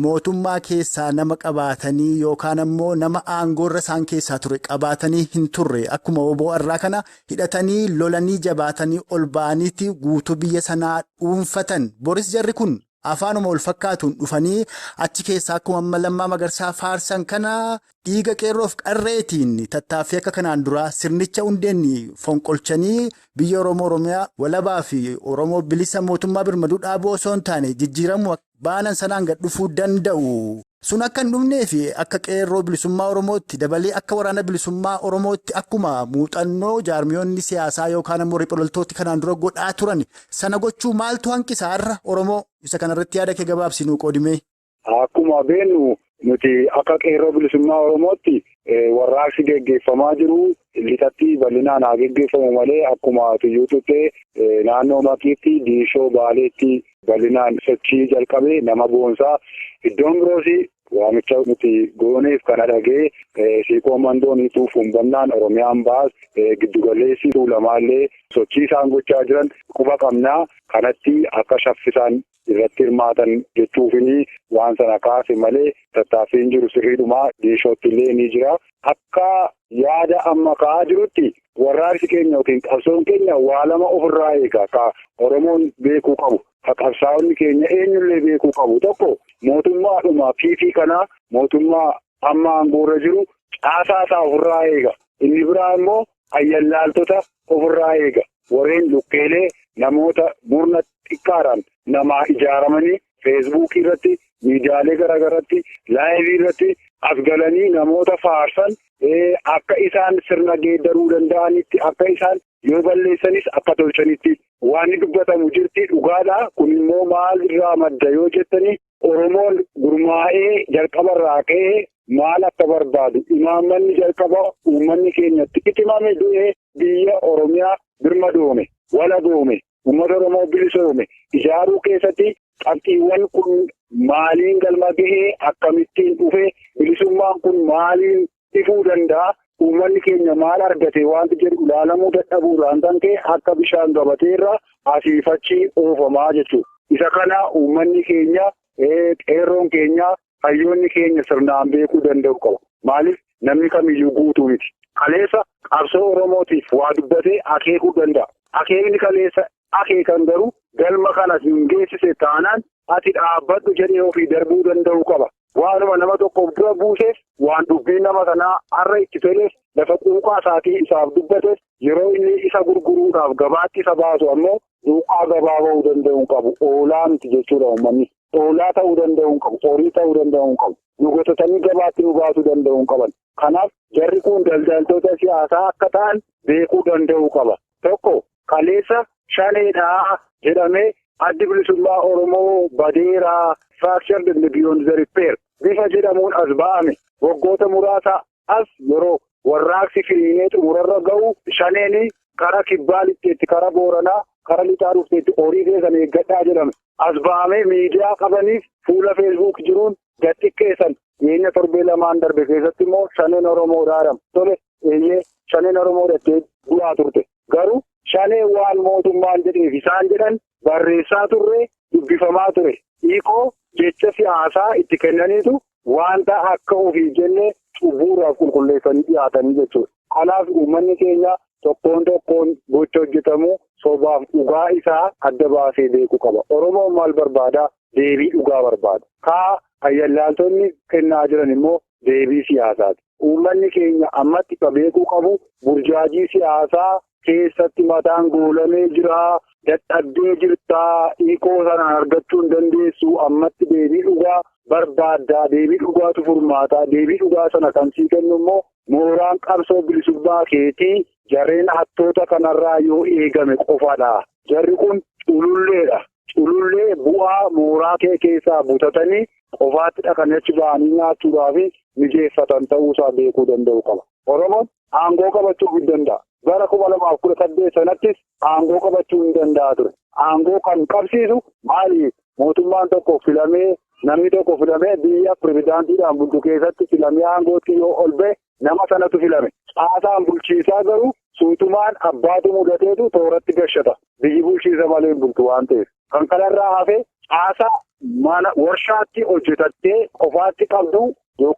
mootummaa keessaa nama qabaatanii yookaan ammoo nama aangoorra isaan keessaa ture qabaatanii hin turre. Akkuma obbo Arraa kana hidhatanii lolanii jabaatanii ol ba'aniiti guutuu biyya sanaa dhuunfatan. Boris jarri kun. Afaanuma wal fakkaatuun dhufanii achi keessaa akkuma amma Lammaa Magarsaa faarsan kana dhiiga qeerroof qarreetiin tattaaffii akka kanaan duraa sirnicha hundeen fonqolchanii biyya Oromoo Oromiyaa walabaa fi Oromoo bilisa mootummaa birmaduu dhaabuu osoo hin taane jijjiiramuu baanan sanaan gad dhufuu danda'u. Sun akka hin dhufnee fi akka qeerroo bilisummaa Oromootti dabalee akka waraana bilisummaa Oromootti akkuma muuxannoo jaarmiyoonni siyaasaa yookaan ammoo riphee kanaan dura godhaa turan sana gochuu maaltu hanqisa har'a Oromoo isa kanarratti yaada kee gabaabsinuu qoodime. Akkuma beeknu nuti akka qeerroo bilisummaa Oromootti warraaqsi geggeeffamaa jiru lixatti bal'inaan haa geggeeffamu malee akkuma tuyyuututti naannoo Maqiitti Diishoo Baaleetti bal'inaan sochii jalqabee nama boonsaa iddoon biroos Waamicha nuti gooneef kana dhagee Siikoo Mandooniituu Fuumbannaan Oromiyaan baas giddugaleessi Tuulamaallee sochii isaan gochaa jiran quba qabnaa kanatti akka shaffisaan irratti hirmaatan jechuufini waan sana kaase malee tattaaffiin jiru sirriidhumaa diishootti illee ni jira. Akka yaada amma ka'aa jirutti warraaqsi keenya yookiin qabsoon keenya waa lama ofirraa eega. Ka Oromoon beekuu qabu, ka qabsaa'onni keenya eenyullee beekuu qabu. Tokko mootummaadhuma PP kanaa mootummaa amma aangoorra jiru caasaa isaa ofirraa eega. Inni biraa immoo ayyallaaltota ofirraa eega. Warreen lukkeelee namoota murna xiqqaadhaan namaa ijaaramanii feesbuukii irratti, miidiyaalee garaagaraatti, laayivii irratti as galanii namoota faarsan akka isaan sirna geeddaruu danda'anitti, akka isaan yoo balleessanis akka tolchanitti waan dubbatamu jirti dhugaadha. Kun immoo maal irraa madda yoo jettanii Oromoon gurmaa'ee jalqabarraa ka'ee maal akka barbaadu imaammanni jalqaba uummanni keenyatti itti du'ee biyya Oromiyaa birmadoome, walaboome, uummata Oromoo bilisoome ijaaruu keessatti qabxiiwwan kun maaliin galma gahee akkamittiin dhufe bilisummaan kun maaliin ifuu danda'a uummanni keenya maal argate wanti jedhu ilaalamuu dadhabuudhaan kan ka'e akka bishaan gabateerra asiif achi oofamaa jechuudha. Isa kana uummanni keenya qeerroon keenya hayyoonni keenya sirnaan beekuu danda'u qaba. Maaliif namni kamiyyuu guutuu miti. Kaleessa qabsoo Oromootiif waa dubbatee akeekuu danda'a. Akeekni kaleessa akeekan garuu galma kana hin geessise taanaan ati dhaabbadhu jedhee ofii darbuu danda'u qaba. Waanuma nama tokkoof dura buuseef waan dubbiin nama sanaa har'a itti toleef lafa quuqaa isaatii isaaf dubbateef yeroo inni isa gurguruudhaaf gabaatti isa baasu ammoo duuqaa gabaa ba'uu danda'u qabu. Oolaa miti jechuudha uummanni. Oolaa ta'uu danda'u qabu. Horii ta'uu danda'u qabu. Nu gotatanii gabaatti nu baasuu danda'u qaban. Kanaaf jarri kun daldaltoota siyaasaa akka ta'an beekuu danda'u qaba. Tokko kaleessa shaneedhaa jedhamee addi bilisummaa Oromoo badeeraa fractured and beyond the repair bifa jedhamuun as ba'ame waggoota muraasa as yeroo warraaqsi firiinee xumurarra ga'u shaneeni kara kibbaa lixxeetti kara booranaa kara lixaa dhufteetti horii keessan eeggadhaa jedhame as ba'ame miidiyaa qabaniif fuula feesbuuk jiruun gad xiqqeessan dhiyeenya torbee lamaan darbe keessatti immoo shaneen Oromoodhaa jedhama. Tole eeyyee shaneen Oromoodha jettee du'aa turte garuu shanee waan mootummaan jedheef isaan jedhan barreessaa turre dubbifamaa ture. Hiikoo jecha siyaasaa itti kennaniitu wanta akka ofii jennee cubbuudhaaf qulqulleessanii dhiyaatanii jechuudha. Kanaaf uummanni keenya tokkoon tokkoon gocha hojjetamu sobaaf dhugaa isaa adda baasee beekuu qaba. Oromoon maal barbaadaa? Deebii dhugaa barbaada. Kaa ayyallaaltonni kennaa jiran immoo deebii siyaasaati. Uummanni keenya ammatti ka beekuu qabu burjaajii siyaasaa keessatti mataan goolamee jira. Dadhabdee jirtaa hiikoo sanaan argachuu hin dandeessu ammatti deebii dhugaa barbaaddaa deebii dhugaatu furmaataa deebii dhugaa sana kan sii kennu immoo mooraan qabsoo bilisummaa keetii jarreen hattoota kanarraa yoo eegame qofadha. Jarri kun cululleedha. Culullee bu'aa mooraa kee keessaa butatanii qofaatti dhaqanii achi ba'anii nyaachuudhaaf mijeeffatan ta'uusaa beekuu danda'u qaba. Oromoon aangoo qabachuu hin danda'a. Bara 2018 sanattis aangoo qabachuu hin danda'a ture. Aangoo kan qabsiisu maali? Mootummaan tokko filamee namni tokko filamee biyya pirezidaantiidhaan bulchu keessatti filamee aangootti yoo ol ba'e nama sanatu filame. Caasaan bulchiisaa garuu suutumaan abbaatu mudateetu tooratti gashata. Biyyi bulchiisa malee hin bultu waan ta'eef. Kan kanarraa hafe caasaa mana warshaatti hojjetattee qofaatti qabdu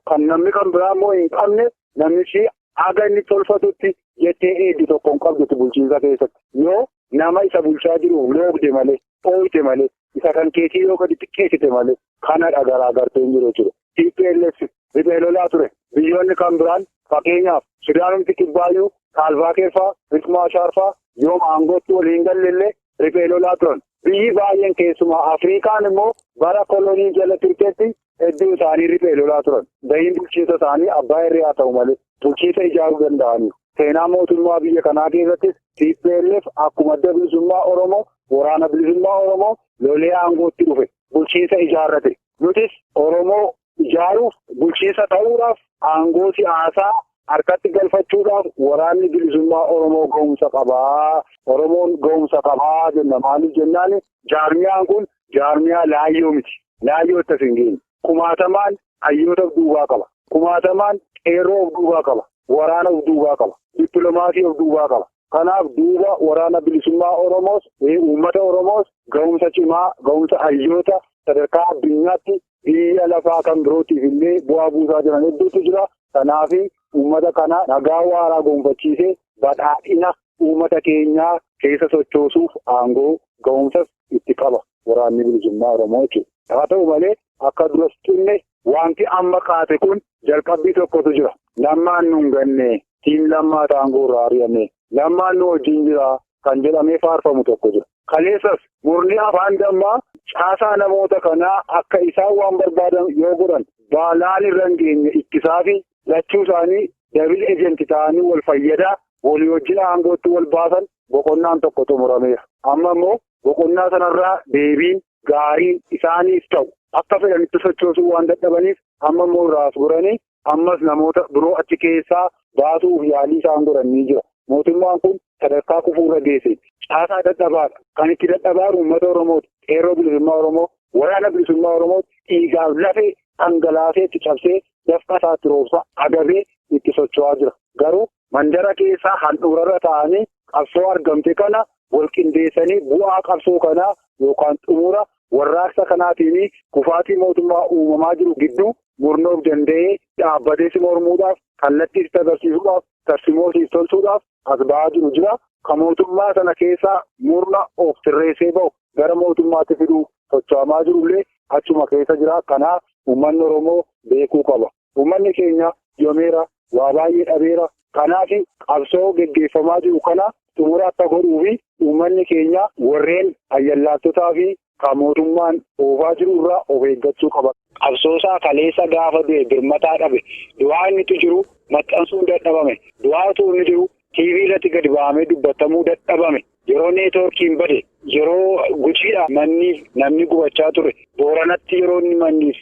kan namni kan biraa immoo hin qabne namichi haga inni tolfatutti jettee eegdu tokko hin qabdutti bulchiinsa keessatti. Yoo nama isa bulchaa jiru loogde malee, ooyite malee, isa kan keetii yoo gadi xiqqeessite malee kanadha garaagarteen jiru jechuudha. TPLF riphee lolaa ture. Biyyoonni kan biraan fakkeenyaaf Sudaanumti Kibbaayyuu, Saalvaakeer fa'aa, Riik Maashaar fa'aa yoom aangootti waliin hin galle riphee lolaa turan. Biyyi baay'een keessumaa Afrikaan immoo bara kolonii jala turteetti hedduu isaanii riphee lolaa turan. Bahiin bulchiinsa isaanii abbaa irree haa ta'u malee bulchiinsa ijaaruu danda'aniiru. Seenaa mootummaa biyya kanaa keessattis TPLF akkuma adda bilisummaa Oromoo, waraana bilisummaa Oromoo lolee aangootti dhufe bulchiinsa ijaarrate. Nutis Oromoo ijaaruuf bulchiinsa ta'uudhaaf aangoo siyaasaa harkatti galfachuudhaaf waraanni bilisummaa Oromoo ga'umsa qabaa. Oromoon ga'umsa qabaa jenna. Maaliif jennaan jaarmiyaan kun jaarmiyaa laayyoo miti. Laayyoo akkas hin geenye. Kumaatamaan hayyoota of duubaa qaba. Kumaatamaan qeerroo of duubaa qaba. Waraana of duubaa qaba. Dippiloomaasii of duubaa qaba. Kanaaf duuba waraana bilisummaa Oromoos, uummata Oromoos ga'umsa cimaa, ga'umsa hayyoota sadarkaa addunyaatti biyya lafaa kan birootiif illee bu'aa buusaa jiran hedduutu jira. Kanaaf uummata kana nagaa waaraa gonfachiisee badhaadhina uummata keenyaa keessa sochoosuuf aangoo ga'umsas itti qaba waraanni bilisummaa Oromoo jechuudha. Haa ta'u malee akka duras xinne wanti amma kaate kun jalqabbii tokkotu jira. Lammaan nu hin ganne, tiim lammaa aangoo irraa ari'ame, lammaan nu wajjin jira kan jedhamee faarfamu tokko jira. Kaleessas murni afaan dammaa caasaa namoota kanaa akka isaan waan barbaadan yoo godhan balaan irra hin geenye ittisaa fi lachuu isaanii dabil ejenti ta'anii wal fayyadaa walii wajjin aangootti wal baasan boqonnaan tokko xumurameera. Amma immoo boqonnaa sanarraa deebiin gaariin isaaniif ta'u akka fedhanitti sochoosuu waan dadhabaniif amma immoo irraas goranii ammas namoota biroo achi keessaa baasuuf yaalii isaan godhan ni jira. Mootummaan kun sadarkaa kufuurra geesse. Caasaa dadhabaadha. Kan itti dadhabaa uummata Oromooti. Qeerroo bilisummaa Oromoo, waraana bilisummaa Oromooti dhiigaaf lafee dhangalaasee itti cabsee dafqa isaatti roobsaa agabee itti socho'aa jira. Garuu mandara keessaa handhuurarra taa'anii qabsoo argamte kana wal qindeessanii bu'aa qabsoo kanaa yookaan xumura warraaqsa kanaatiin kufaatii mootummaa uumamaa jiru gidduu murnoof danda'ee dhaabbatee si mormuudhaaf kallattii sitti agarsiisuudhaaf tarsimoo siif tolchuudhaaf as ba'aa jiru jira. Kan mootummaa sana keessaa murna of sirreessee ba'u gara mootummaatti fiduu socho'amaa jirullee achuma keessa jira. Kanaaf uummanni Oromoo beekuu qaba. Uummanni keenya yoomeera, waa baay'ee dhabeera. Kanaaf qabsoo geggeeffamaa jiru kana xumura akka godhuu fi uummanni keenya warreen ayyallaattotaa fi kan mootummaan oofaa jiru irraa of eeggachuu qaba. Qabsoosaa kaleessa gaafa du'e birmataa dhabe. Du'aa innitu jiru maxxansuun dadhabame. Du'aa utuu inni jiru TV irratti gadi ba'amee dubbatamuu dadhabame. Yeroo neetwoorkiin bade, yeroo gujiidha manniif namni gubachaa ture, Booranatti yeroo inni manniif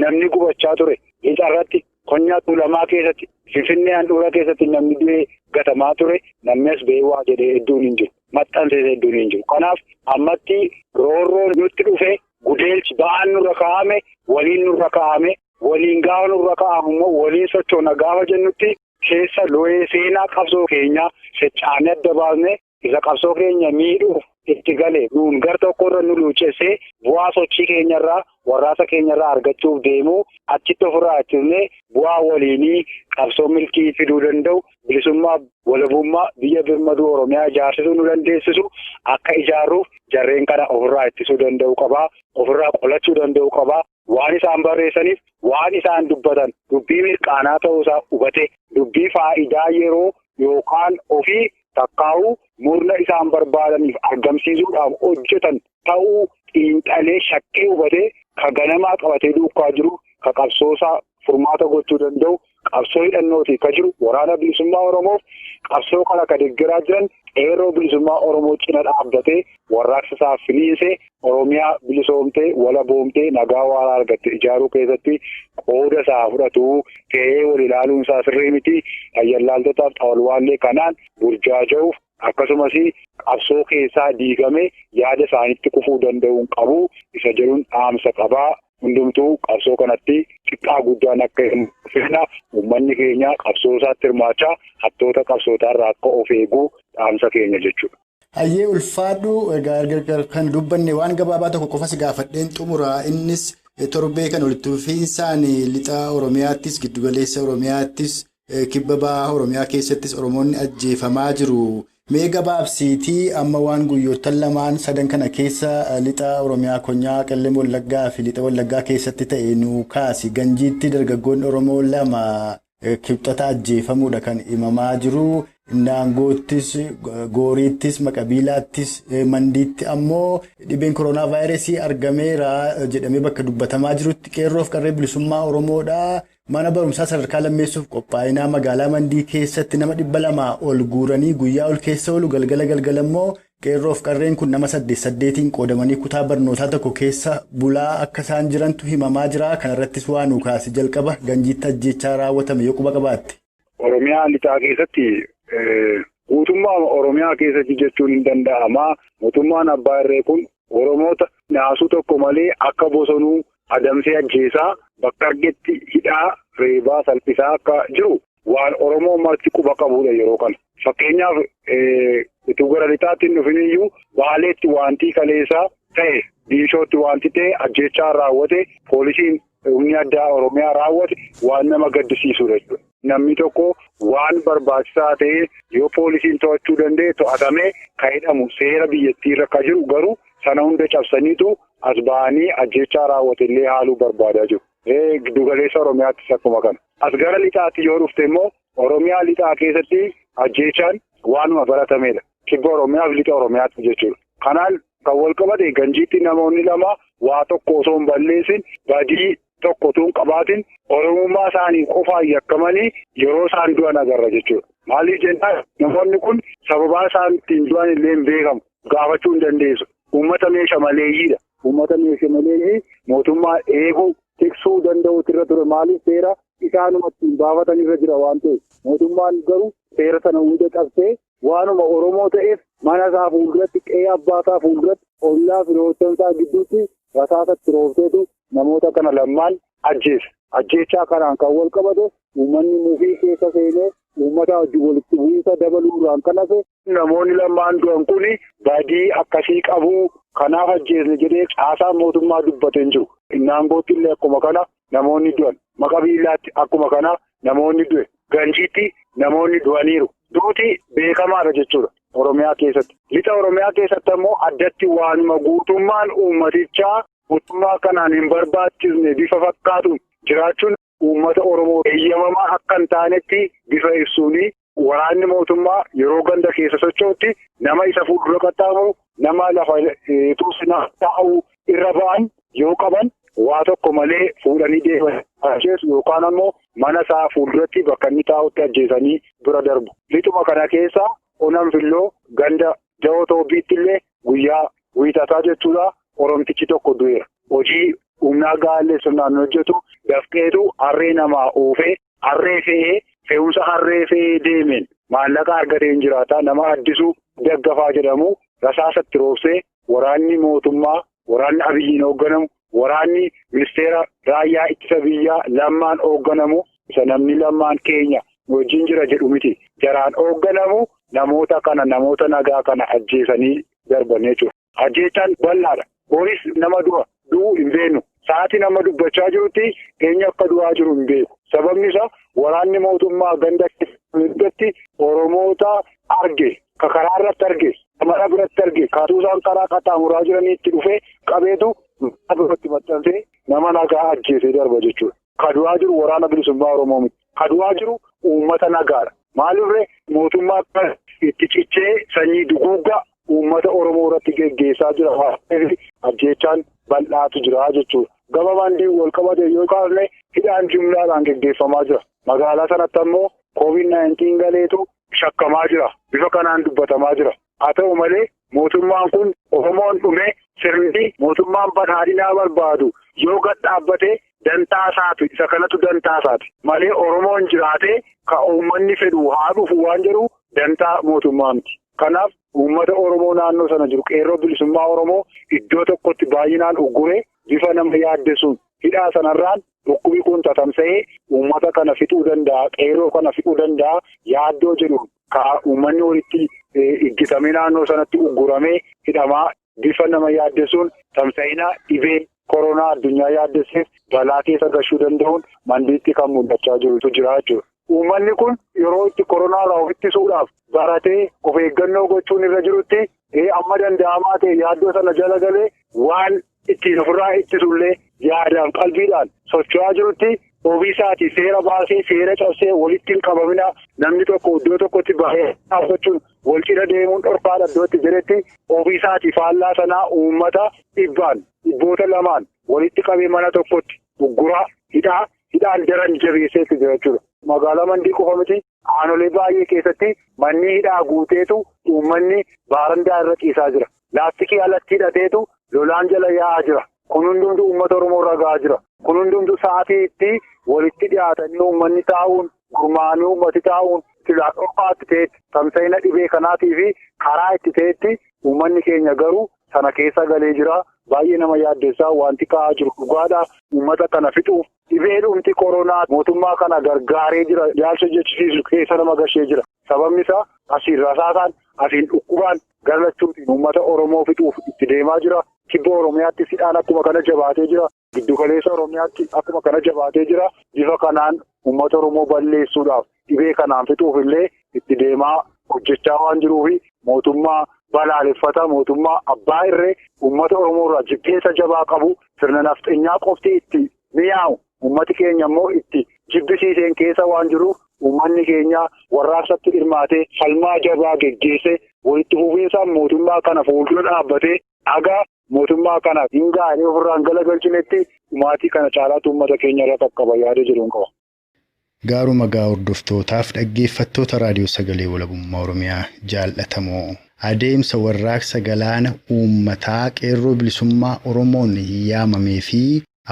namni gubachaa ture, Lixarratti, Konyaa Tuulamaa keessatti, Finfinnee handhuura keessatti namni du'ee gatamaa ture, namni as ba'ee waa jedhee hedduun hin jiru. Maxxansees hedduun hin jiru. Kanaaf ammatti roorroon nutti dhufe, gudeelchi ba'aan nurra kaa'ame, waliin nurra kaa'ame, waliin gaafa nurra kaa'amu immoo waliin sochoona gaafa jennutti keessa looyee seenaa qabsoo keenyaa seccaanee adda baasnee isa qabsoo keenya miidhuuf itti gale nuun gar tokkorra nu luuccessee bu'aa sochii keenyarraa warraasa keenyarraa argachuuf deemuu achitti ofirraa ittisnee bu'aa waliinii qabsoo milkii fiduu danda'u bilisummaa walabummaa biyya birmaduu Oromiyaa ijaarsisuu nu dandeessisu akka ijaarruuf jarreen kana ofirraa ittisuu danda'u qabaa, ofirraa qolachuu danda'u qabaa. Waan isaan barreessaniif waan isaan dubbatan dubbii mirqaanaa ta'uusaa hubate dubbii faayidaa yeroo yookaan ofii takkaa'uu murna isaan barbaadaniif argamsiisuudhaaf hojjetan ta'uu xiinxalee shakkee hubatee ka ganamaa qabatee duukaa jiru ka qabsoosaa furmaata gochuu danda'u qabsoo hidhannootii ka jiru waraana bilisummaa Oromoof qabsoo kana ka deeggaraa jiran qeerroo bilisummaa Oromoo cina dhaabbatee warraaqsa isaa finiinsee Oromiyaa bilisoomtee walaboomtee nagaa waaraa argatte ijaaruu keessatti qooda isaa fudhatu ta'ee wal ilaaluun isaa sirrii miti. Ayyallaaltotaaf xawalwaallee kanaan burjaaja'uuf akkasumas qabsoo keessaa diigame yaada isaanitti kufuu danda'uun qabu isa jedhuun dhaamsa qabaa. Hundumtuu qabsoo kanatti xiqqaa guddaan akka hin fedha uummanni keenya qabsoo isaatti hirmaachaa hattoota qabsootaarraa akka of eeguu dhaamsa keenya jechuudha. Hayyee ulfaadhu egaa kan dubbanne waan gabaabaa tokko qofas gaafadheen xumura. Innis torbee kan walitti fufiinsaan lixa Oromiyaattis giddugaleessa Oromiyaattis kibba baha Oromiyaa keessattis Oromoonni ajjeefamaa jiru. Mee gabaabsiitii amma waan guyyoottan lamaan sadan kana keessa lixa Oromiyaa Konyaa Qellem Wallaggaa fi lixa Wallaggaa keessatti ta'e nu kaasi. Ganjiitti dargaggoonni Oromoo lama kibxata ajjeefamuudha kan himamaa jiru. Naangoottis, Gooriittis, Maqabiilaattis, Mandiitti ammoo dhibeen koronaa vaayirasii argameera jedhamee bakka dubbatamaa jirutti qeerroof qarree bilisummaa Oromoodha. Mana barumsaa sadarkaa lammeessuuf qophaa'inaa magaalaa Mandii keessatti nama 200 ol guuranii guyyaa ol keessa oolu galgala galgala immoo qeerroof qarreen kun nama 8-8 qoodamanii kutaa barnootaa tokko keessa bulaa akka isaan jirantu himamaa jira. Kanarrattis waan nu kaase jalqaba Ganjiitti ajjeechaa raawwatame yoo quba qabaatte. Oromiyaa lixaa keessatti guutummaa Oromiyaa keessatti jechuun hin danda'ama. Mootummaan abbaa irree kun Oromoota naasuu tokko malee akka bosonuu adamsee ajjeesaa bakka argetti hidhaa reebaa salphisaa akka jiru waan Oromoo marti quba qabudha yeroo kana. Fakkeenyaaf utuu gara lixaatti hin dhufin iyyuu Baaleetti wanti kaleessaa ta'e Diishootti wanti ta'e ajjeechaa raawwate poolisiin humni addaa Oromiyaa raawwate waan nama gaddisiisudha jechuudha. Namni tokko waan barbaachisaa ta'e yoo poolisiin to'achuu danda'e to'atamee kan hidhamu seera biyyattii irra kan jiru garuu sana hunda cabsaniitu as ba'anii ajjeechaa raawwate illee haaluu barbaadaa jiru. Giddugaleessa Oromiyaattis akkuma kana. As gara lixaatti yoo dhufte immoo Oromiyaa lixaa keessatti ajjeechaan waanuma baratamedha. Kibba Oromiyaa fi lixa Oromiyaatti jechuudha. Kanaan kan wal qabate Ganjiitti namoonni lama waa tokko osoo hin balleessin badii tokko osoo hin qabaatin Oromummaa isaanii qofaan yakkamanii yeroo isaan du'an agarra jechuudha. Maaliif jennaan namoonni kun sababaa isaan ittiin du'an illee hin beekamu. Gaafachuu hin dandeessu. Uummata meeshaa maleeyyiidha. Uummata meeshaa maleeyyii mootummaa eeguu tiksuu danda'uutu irra ture. Maaliif seera isaanuma ittiin baafatan irra jira waan ta'eef. Mootummaan garuu seera sana hunda cabsee waanuma Oromoo ta'eef mana isaa fuulduratti, qe'ee abbaa isaa fuulduratti, ollaa firoottan isaa gidduutti rasaasatti roobseetu namoota kana lamaan ajjeese. Ajjeechaa kanaan kan wal qabate uummanni mufii keessa seenee uummata wajjin walitti bu'iinsa dabaluudhaan kan hafe namoonni lamaan du'an kun badii akkasii qabu kanaaf ajjeesne jedhee caasaan mootummaa dubbatee hin jiru. Naangootti illee akkuma kana namoonni du'an. Maqabiillaatti akkuma kana namoonni du'e. Ganjiitti namoonni du'aniiru. Duuti beekamaadha jechuudha Oromiyaa keessatti. Lixa Oromiyaa keessatti ammoo addatti waanuma guutummaan uummatichaa mootummaa kanaan hin barbaachisne bifa fakkaatuun jiraachuun uummata Oromoo eeyyamamaa akka hin taanetti bifa ibsuuni waraanni mootummaa yeroo ganda keessa socho'utti nama isa fuuldura qaxxaamuru nama lafa tuusinaa taa'u irra ba'an yoo qaban waa tokko malee fuudhanii deeman ajjeesu yookaan ammoo mana isaa fuulduratti bakka inni taa'utti ajjeesanii bira darbu. Lixuma kana keessa Onan Filloo ganda Jawoo Toobbiitti illee guyyaa wiixataa jechuudha Oromtichi tokko du'eera. Hojii humnaa gaallee sirnaan hojjetu dafqeetu harree namaa oofee harree fe'ee fe'umsa harree fe'ee deemeen maallaqa argatee hin jiraata. Nama Addisuu Daggafaa jedhamu rasaasatti roobsee waraanni mootummaa waraanni Abiyyiin hoogganamu waraanni ministeera raayyaa ittisa biyyaa Lammaan hoogganamu isa namni Lammaan keenya wajjin jira jedhu miti. Jaraan hoogganamu namoota kana namoota nagaa kana ajjeesanii darban jechuudha. Ajjeechaan bal'aadha. Boonis nama du'a du'uu hin beeknu. Sa'aatii nama dubbachaa jirutti eenyu akka du'aa jiru hin beeku. Sababni isaa waraanni mootummaa ganda keessatti Oromoota arge, ka karaa irratti arge, mana biratti arge, katuu isaan karaa qaxxaamuraa jiranii itti dhufee qabeetu biratti maxxansee nama nagaa ajjeesee darba jechuudha. Ka du'aa jiru waraana bilisummaa Oromoo miti. Ka du'aa jiru uummata nagaadha. Maalirree mootummaa itti cichee sanyii duguuggaa uummata Oromoo irratti geggeessaa jira. Ajjeechaan bal'aatu jira jechuudha. Gama baandii wal qabate yoo kaasne hidhaan jumlaadhaan geggeeffamaa jira. Magaalaa sanatti ammoo COVID-19 galeetu shakkamaa jira. Bifa kanaan dubbatamaa jira. Haa ta'u malee mootummaan kun Oromoon dhume sirni mootummaan badhaadhinaa barbaadu yoo gad dhaabbate dantaa isaati. Isa kanatu dantaa isaati. Malee Oromoon jiraatee ka uummanni fedhu haa dhufu waan jedhu dantaa mootummaa miti. Kanaaf uummata Oromoo naannoo sana jiru qeerroo bilisummaa Oromoo iddoo tokkotti baay'inaan ugguree bifa nama yaaddessuun hidhaa sanarraan dhukkubni kun tatamsa'ee uummata kana fixuu danda'a, qeerroo kana fixuu danda'a yaaddoo jedhuun ka uummanni walitti iggitamee naannoo sanatti ugguramee hidhamaa bifa nama yaaddessuun tamsa'ina dhibee koronaa addunyaa yaaddesseef balaa keessa gashuu danda'uun Mandiitti kan mul'achaa jirutu jira jechuudha. Uummanni kun yeroo itti koronaarraa of ittisuudhaaf baratee of eeggannoo gochuun irra jirutti amma danda'amaa ta'e yaaddoo sana jala galee waan ittiin ofirraa ittisullee yaadaan qalbiidhaan socho'aa jirutti ofii isaatii seera baasee seera cabsee walitti hin qabamina namni tokko iddoo tokkotti baay'ee dhaabbachuun wal cina deemuun dhorkaadha iddootti jedhetti ofii isaatii faallaa sanaa uummata dhibbaan dhibboota lamaan walitti qabee mana tokkotti ugguraa hidhaan daran jabeesseetti jira jechuudha. Magaalaa Mandii qofa miti aanolee baay'ee keessatti manni hidhaa guuteetu uummanni baarandaa irra ciisaa jira. Laastikii alatti hidhateetu lolaan jala yaa'aa jira. Kun hundumtu uummata Oromoo irra gahaa jira. Kun hundumtu sa'aatii itti walitti dhiyaatanii uummanni taa'uun gurmaa'anii uummati taa'uun silaa dhorkaatti ta'etti tamsa'ina dhibee kanaatii fi karaa itti ta'etti uummanni keenya garuu Sana keessa galee jira. Baay'ee nama yaaddessaa wanti ka'aa jiru dhugaadha. Uummata kana fixuuf dhibee dhumti koronaa mootummaa kana gargaaree jira. Yaalcha jechisiisu keessa nama gashee jira. Sababni isaa asiin rasaasaan asiin dhukkubaan galachuutiin uummata Oromoo fixuuf itti deemaa jira. Kibba Oromiyaatti sidhaan akkuma kana jabaatee jira. Giddugaleessa Oromiyaatti akkuma kana jabaatee jira. Bifa kanaan uummata Oromoo balleessuudhaaf dhibee kanaan fixuuf illee itti deemaa hojjechaa waan jiruufi mootummaa balaaleffata mootummaa abbaa irree uummata Oromoo irraa jibbiinsa jabaa qabu sirna nafxanyaa qofti itti mi'aawu uummati keenya immoo itti jibbisiiseen keessa waan jiruuf uummanni keenya warraaqsatti hirmaatee falmaa jabaa geggeessee walitti fufiinsaan mootummaa kana fuuldura dhaabbatee dhagaa mootummaa kana hin gaane ofirraan galagalchinetti dhumaatii kana caalaatti uummata keenya irra qaqqaba yaada jedhuun qaba. Gaaruma gaa hordoftootaaf dhaggeeffattoota raadiyoo sagalee walabummaa Oromiyaa jaallatamoo adeemsa warraaqsa galaana uummataa qeerroo bilisummaa Oromoon yaamamee fi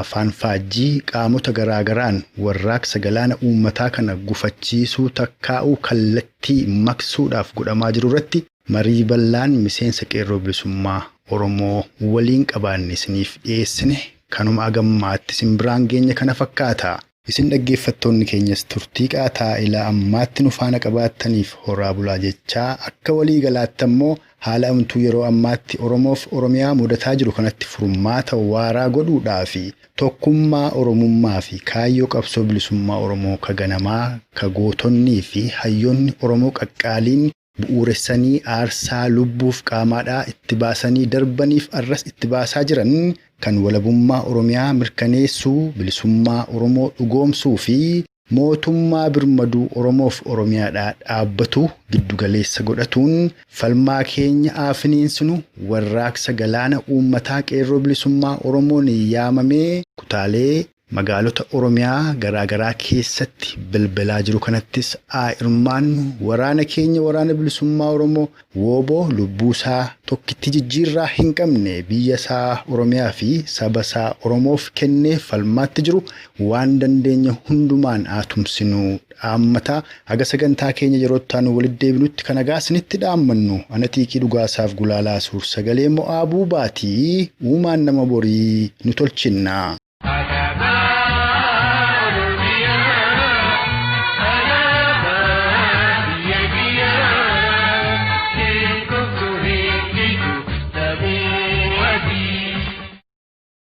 afaan faajjii qaamota garaagaraan warraaqsa galaana uummataa kana gufachiisuu takkaa'uu kallattii maqsuudhaaf godhamaa jiru irratti marii bal'aan miseensa qeerroo bilisummaa Oromoo waliin qabaanne isiniif dhiyeessine kanuma agammaatti isin biraan geenya kana fakkaata. Isin dhaggeeffattoonni keenyas turtii qaataa ilaa ammaatti nu faana qabaattaniif horaa bulaa jechaa akka walii galaatti ammoo haala amtuu yeroo ammaatti Oromoof Oromiyaa mudataa jiru kanatti furmaata waaraa godhuudhaa fi tokkummaa Oromummaa fi kaayyoo qabsoo bilisummaa Oromoo ka ganamaa ka gootonnii fi hayyoonni Oromoo qaqqaaliin bu'uuressanii aarsaa lubbuuf qaamaadhaa itti baasanii darbaniif arras itti baasaa jiran kan walabummaa Oromiyaa mirkaneessuu, bilisummaa Oromoo dhugoomsuu fi mootummaa birmaduu Oromoof Oromiyaadhaa dhaabbatu giddugaleessa godhatuun falmaa keenya aafiniinsinu warraaqsa galaana uummataa qeerroo bilisummaa Oromoon yaamamee kutaalee magaalota Oromiyaa garaagaraa keessatti bilbilaa jiru kanattis haa hirmaannu. Waraana keenya waraana bilisummaa Oromoo wooboo lubbuusaa tokkitti jijjiirraa hin qabne biyya isaa Oromiyaa fi saba isaa Oromoof kennee falmaatti jiru waan dandeenya hundumaan haa tumsinu dhaammata. Haga sagantaa keenya yeroo itti walitti deebinutti kan nagaa isinitti dhaammannu ana Xiiqii Dhugaasaaf Gulaalaa Suur sagalee mo'aa buubaatii uumaan nama borii nu tolchinna.